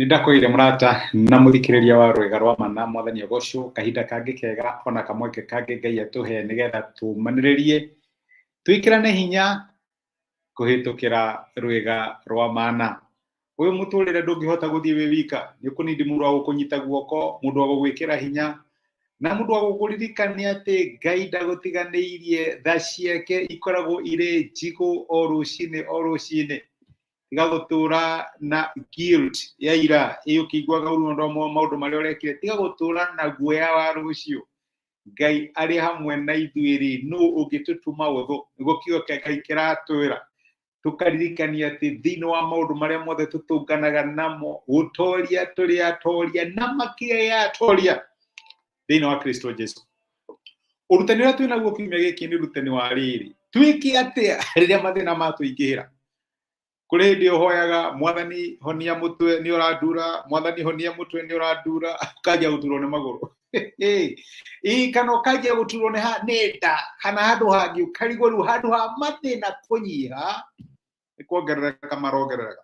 Nĩ ndakwĩire mũrata na mũthikĩrĩria wa rwĩga rwa mana mwathani agocwo kahinda kangĩ kega ona kamweke kangĩ Ngai atũhe nĩgetha tũmanĩrĩrie twĩkĩrane hinya kũhĩtũkĩra rwĩga rwa mana. Ũyũ mũtũrĩre ndũngĩhota gũthiĩ wĩ wika, nĩ ũkũnindi mũndũ wa gũkũnyita guoko, mũndũ wa gũgwĩkĩra hinya, na mũndũ wa gũkũririkania atĩ Ngai ndagũtiganĩirie, tha ciake ikoragwo irĩ njigũ o rũcinĩ o rũcinĩ. Tiga gũtũra na guilt ya ira, ĩ ũkĩiguaga ũru nĩ ũndũ wa maũndũ marĩa ũrekire, tiga gũtũra na guoya wa rũciũ. Ngai arĩ hamwe na ithuĩ rĩ, nũ ũngĩtũtuma ũthũ? Nĩguo kiugo kĩa Ngai kĩratwĩra. Tũkaririkania atĩ thĩinĩ wa maũndũ marĩa mothe tũtũnganaga namo, gũtoria tũrĩ atoria na makĩria ya atoria thĩinĩ wa Kristo Jesu. Ũrutani ũrĩa twĩ naguo kiumia gĩkĩ nĩ ũrutani wa rĩrĩ, twĩke atĩa rĩrĩa mathĩna matũingĩhĩra? Kũrĩ hĩndĩ ũhoyaga mwathani honia mũtwe nĩ ũrandura, mwathani honia mũtwe nĩ ũrandura, ũkanjia gũturwo nĩ magũrũ ĩ kana ũkanjia gũturwo nĩ nĩ nda kana handũ hangĩ, ũkarigwo rĩu handũ ha mathĩna kũnyiha nĩ kuongerereka marongerereka.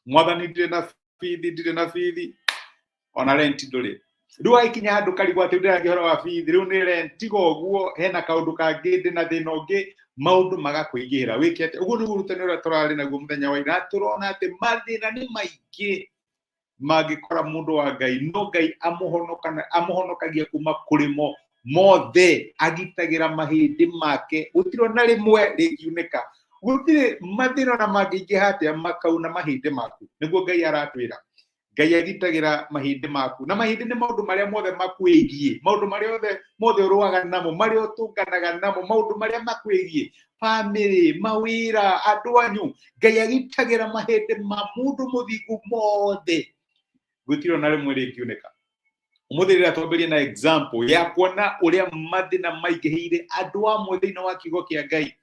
Mwathani ndirĩ na bithi, ndirĩ na bithi, ona rent ndũrĩ. Rĩu agĩkinya handũ karigwo atĩ ndĩraria ũhoro wa bithi, rĩu nĩ rent, tiga ũguo hena kaũndũ kangĩ, ndĩ na thĩna ũngĩ, maũndũ magakũingĩhĩra. Wĩke atĩa? Ũguo nĩguo ũrutani ũrĩa tũrarĩ naguo mũthenya wa ira. Tũrona atĩ mathĩna nĩ maingĩ mangĩkora mũndũ wa Ngai, no Ngai amũhonokagia kuma kũrĩ mo mothe, agitagĩra mahĩndĩ make, gũtirĩ ona rĩmwe rĩngiunĩka, gũtirĩ mathĩna ona mangĩingĩha atĩa makauna mahĩndĩ maku. Nĩguo Ngai aratwĩra. Ngai agitagĩra mahĩndĩ maku, na mahĩndĩ nĩ maũndũ marĩa mothe makwĩgiĩ, maũndũ marĩa mothe ũrũaga namo, marĩa ũtũnganaga namo, maũndũ marĩa makwĩgiĩ, bamĩrĩ, mawĩra, andũ anyu. Ngai agitagĩra mahĩndĩ ma mũndũ mũthingu mothe, gũtirĩ ona rĩmwe rĩngiunĩka. Ũmũthĩ rĩrĩa twambĩrĩria na example ya kuona ũrĩa mathĩna maingĩhĩire andũ amwe thĩinĩ wa kiugo kĩa Ngai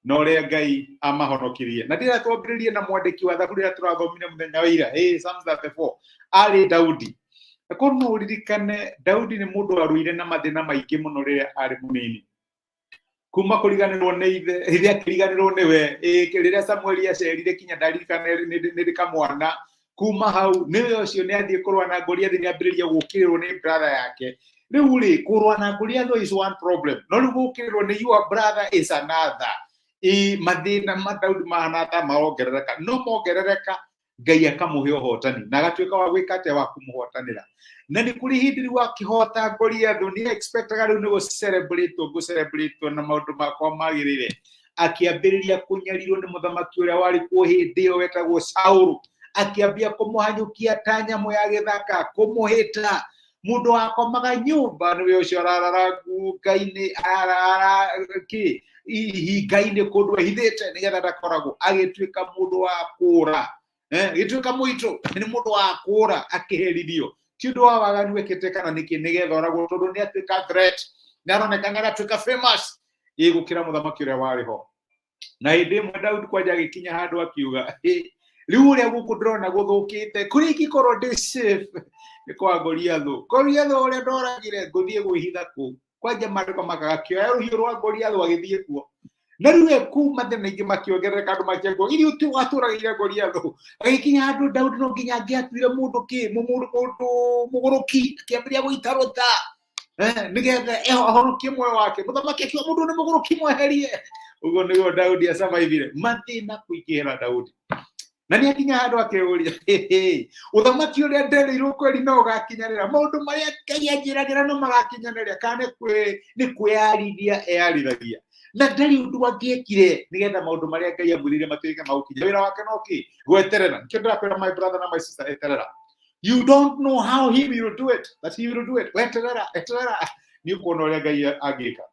na ũrĩa Ngai amahonokirie. Na rĩrĩa twambĩrĩrie na mwandĩki wa Thaburi ũrĩa tũrathomire mũthenya wa ira, hey, Psalms 34, arĩ Daudi. Na korwo no ũririkane, Daudi nĩ mũndũ warũire na mathĩna maingĩ mũno rĩrĩa arĩ mũnini. Kuma kũriganĩrwo nĩ ithe, ithe akĩriganĩrwo nĩwe, rĩrĩa Samueli acerire kinya ndaririkane nĩ ndĩ kamwana. Kuma hau nĩwe ũcio nĩ athiĩ kũrũa na Goliath, nĩ ambĩrĩria gũũkĩrĩrwo nĩ brother yake. Rĩu rĩ, kũrũa na Goliath is one problem, no rĩu gũũkĩrĩrwo nĩ your brother is another. Ĩ mathĩna ma Daudi mahana ta marongerereka, no mongerereka Ngai akamũhe ũhotani na agatuĩka wa gwĩka atĩa, wa kũmũhotanĩra. Na nĩ kũrĩ hĩndĩ rĩu akĩhota Goliath, nĩ expectaga rĩu nĩ gũ celebrate ngũ celebrate na maũndũ makwa magĩrĩre. Akĩambĩrĩria kũnyarirwo nĩ mũthamaki ũrĩa warĩ kuo hĩndĩ ĩyo wetagwo Saũlũ, akĩambia kũmũhanyũkia ta nyamũ ya gĩthaka, kũmũhĩta. Mũndũ wakomaga nyũmba nĩwe ũcio ararara ngunga-inĩ, ararara kĩ ihinga-inĩ kũndũ ehithĩte nĩgetha ndakoragwo, agĩtuĩka mũndũ wa kũũra, agĩtuĩka mũitũ, nĩ mũndũ wa kũũra, akĩherithio ti ũndũ wa waganu ekĩte kana nĩkĩ, nĩgetha oragwo, tondũ nĩ atuĩka threat, nĩ aroneka nĩ aratuĩka famous ĩ gũkĩra mũthamaki ũrĩa warĩ ho. Na hĩndĩ ĩmwe Daudi kwanja agĩkinya handũ akiuga, rĩu ũrĩa gũkũ ndĩrona gũthũkĩte, kũrĩa ingĩkorwo ndĩ safe nĩ kwa Goliathũ. Goliathũ ũrĩa ndoragire, ngũthiĩ gwĩhitha kũu. Kwanja maandĩko makaga akĩoya rũhiũ rwa Goliathũ agĩthiĩ kuo. Na rĩu e kũu mathĩna maingĩ makĩongerereka, andũ makĩangwo iria ũtĩ watũragĩire Goliathũ. Agĩkinya handũ Daudi no nginya angĩatuire mũndũ kĩ, mũndũ mũgũrũki, akĩambĩrĩria gũita rũta nĩgetha ahonokie muoyo wake. Mũthamaki akiuga mũndũ nĩ mũgũrũki, mweherie. Ũguo nĩguo Daudi acavaivire mathĩna kũingĩhĩra Daudi. Na nĩ akinya handũ akĩũria, ũthamaki ũrĩa nderĩirwo kweri no ũgakinyanĩra, maũndũ marĩa Ngai anjĩragĩra no magakinyanĩra, kana nĩ kwĩyarithia eyarithagia. Na ndarĩ ũndũ angĩekire nĩgetha maũndũ marĩa Ngai amwĩrĩire matuĩke ma gũkinya. Wĩra wake no kĩ? Gweterera. Nĩkĩo ndĩrakwĩra my brother na my sister, eterera. You don't know how he will do it, but he will do it. Weterera, eterera, nĩ ũkuona ũrĩa Ngai angĩka.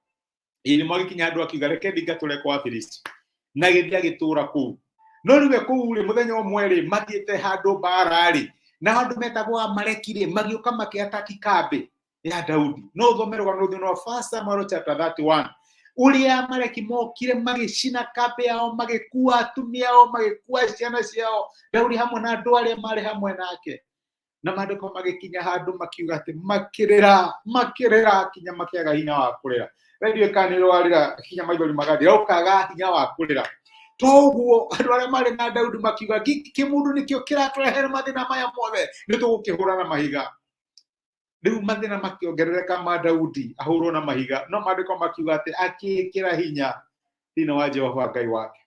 Ĩĩ nĩ magĩkinya handũ akiuga reke thiĩ ngatũre kwa Afilisti, na gĩthiĩ agĩtũra kũu. No rĩu e kũu rĩ, mũthenya ũmwe rĩ, mathiĩte handũ mbara rĩ, na handũ metagwo Amaleki rĩ, magĩũka makĩataki kambĩ ya Daudi. No ũthome rũgano rũu thĩinĩ wa First Samuel chapter 31, ũrĩa Amaleki mokire magĩcina kambĩ yao, magĩkua atumia ao, magĩkua ciana ciao, Daudi hamwe na andũ arĩa marĩ hamwe nake. Na maandĩko magĩkinya handũ makiuga atĩ makĩrĩra, makĩrĩra kinya makĩaga hinya wa kũrĩra. We ndiũĩ kana nĩ warĩra kinya maithori magathira, ũkaga hinya wa kũrĩra. Toguo andũ arĩa marĩ na Daudi makiuga gĩkĩ kĩmũndũ nĩkĩo kĩratũrehere mathĩna maya mothe, nĩ tũgũkĩhũra na mahiga. Rĩu mathĩna makĩongerereka ma Daudi ahũrwo na mahiga, no maandĩko makiuga atĩ akĩĩkĩra hinya thĩinĩ wa Jehova Ngai wake.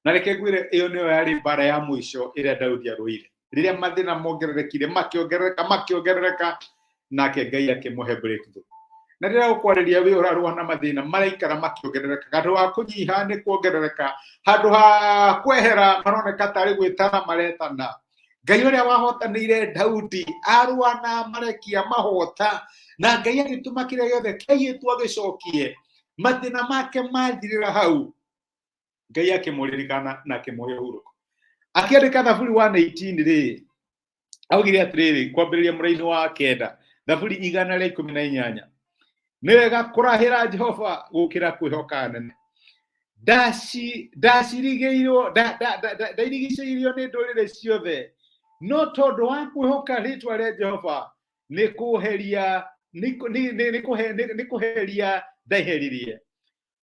Na reke ngwĩre, ĩyo nĩyo yarĩ mbara ya mũico ĩrĩa Daudi arũire. Rĩrĩa mathĩna mongererekire, makĩongerereka, makĩongerereka, nake Ngai akĩmũhe breakthrough. Na rĩrĩa ũkwarĩria wĩ ũrarũa na mathĩna maraikara makĩongerereka, handũ ha kũnyiha nĩ kuongerereka, handũ ha kwehera maroneka tarĩ gwĩtana maretana. Ngai ũrĩa wahotanĩire Daudi arũa na Amaleki amahota, na Ngai agĩtũma kĩrĩa gĩothe kĩaiyĩtwo agĩcokie, mathĩna make mathirĩra hau. Ngai akĩmũririkana na akĩmũhe ũhurũko. Akĩandĩka Thaburi 118 rĩ, augire atĩrĩrĩ, kwambĩrĩria mũraini wa kenda, Thaburi 118, nĩ wega kũrahĩra Jehova gũkĩra kwĩhoka anene. Ndacirigĩirwo, ndairigicĩirio nĩ ndũrĩrĩ ciothe, no tondũ wa kwĩhoka rĩtwa rĩa Jehova nĩ kũheria nĩ kũheria ndaiheririe.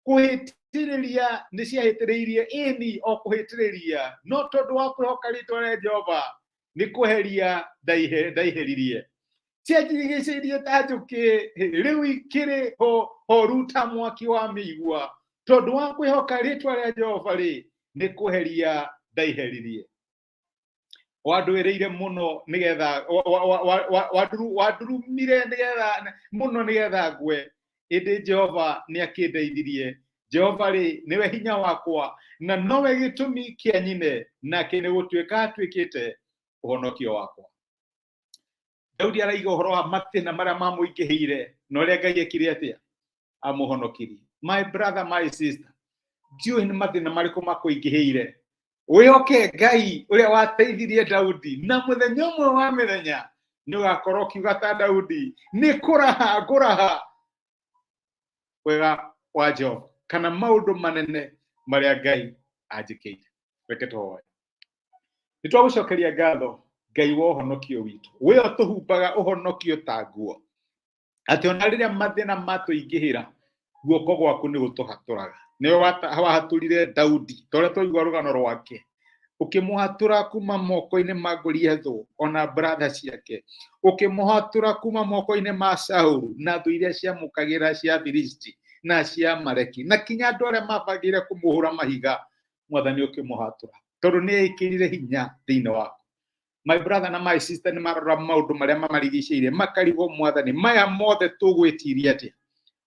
Kũhĩtĩrĩria nĩ ciahĩtĩrĩirie, ĩni o kũhĩtĩrĩria, no tondũ wa kwĩhoka rĩtwa rĩa Jehova nĩ kũheria ndaiheririe. Cianjirigicĩirie ta njũkĩ, rĩu ikĩrĩ horu ta mwaki wa mĩigua, tondũ wa kwĩhoka rĩtwa rĩa Jehova rĩ, nĩ kũheria ndaiheririe. Wandwĩrĩire mũno nĩgetha wandurumire nĩgetha mũno nĩgetha ngwe, ĩndĩ Jehova nĩ akĩndeithirie. Jehova rĩ, nĩwe hinya wakwa na nowe gĩtũmi kĩa nyine, nake nĩ gũtuĩka atuĩkĩte ũhonokio wakwa. Daudi araiga ũhoro wa mathĩna marĩa mamũingĩhĩire na ũrĩa Ngai ekire atĩa amũhonokirie. My brother, my sister, ndiũĩ nĩ mathĩna marĩkũ makũingĩhĩire. Wĩhoke Ngai ũrĩa wateithirie Daudi, na mũthenya ũmwe wa mĩthenya nĩ ũgakorwo ũkiuga ta Daudi, nĩ kũraha ngũraha wega wa Jehova kana maũndũ manene marĩa Ngai anjĩkĩire. Reke tũhoe. Nĩ twagũcokeria ngatho Ngai wa ũhonokio witũ, we ũtũhumbaga ũhonokio ta nguo, atĩ ona rĩrĩa mathĩna matũingĩhĩra, guoko gwaku nĩ gũtũhatũraga. Nĩwe wahatũrire Daudi, ta ũrĩa twaigua rũgano rwake, ũkĩmũhatũra kuma moko-inĩ ma Goliathũ ona brother ciake, ũkĩmũhatũra kuma moko-inĩ ma Saulu na thũ iria ciamũkagĩra cia Filisti na cia Amaleki, na kinya andũ arĩa mabangĩire kũmũhũra mahiga, Mwathani ũkĩmũhatũra tondũ nĩ ekĩrire hinya thĩinĩ waku. My brother na my sister nĩ marora maũndũ marĩa mamarigicĩirie makarigwo, Mwathani, maya mothe tũgwĩtiria atĩa?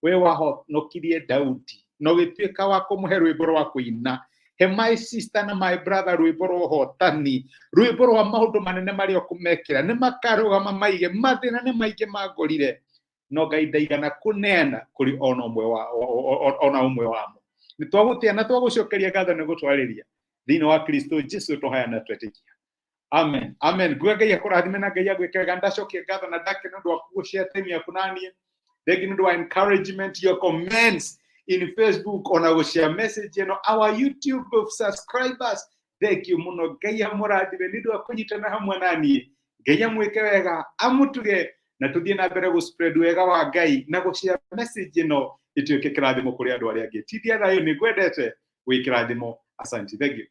We wahonokirie Daudi na ũgĩtuĩka wa kũmũhe rwĩmbo rwa kũina. He my sister na my brother rwĩmbo rwa ũhotani, rwĩmbo rwa maũndũ manene marĩa ũkũmekĩra. Nĩ makarũgama maige mathĩna nĩ maingĩ mangorire, no Ngai ndaigana kũneana kũrĩ ona ũmwe wa ona ũmwe wamo. Nĩ twagũtĩa na twagũcokeria ngatho nĩ gũtwarĩria thĩinĩ wa Kristo Jesu tũhaya na twetĩkia. Amen, amen. Nguga Ngai akũrathime na Ngai agwĩke wega. Ndacokia ngatho na ndakena nĩ ũndũ wa gũshare time yaku na niĩ. Thengi nĩ ũndũ wa encouragement, your comments in Facebook, ona gũshare message ĩno, our YouTube subscribers, thank you mũno. Ngai amũrathime nĩ ũndũ wa kũnyitana hamwe na niĩ. Ngai amwĩke wega, amũtuge, na tũthiĩ na mbere gũ spread wega wa Ngai na gũshare message ĩno ĩtuĩke kĩrathimo kũrĩ andũ arĩa angĩ. Tindia thayũ, nĩ ngwendete, wĩ kĩrathimo. Asante, thank you.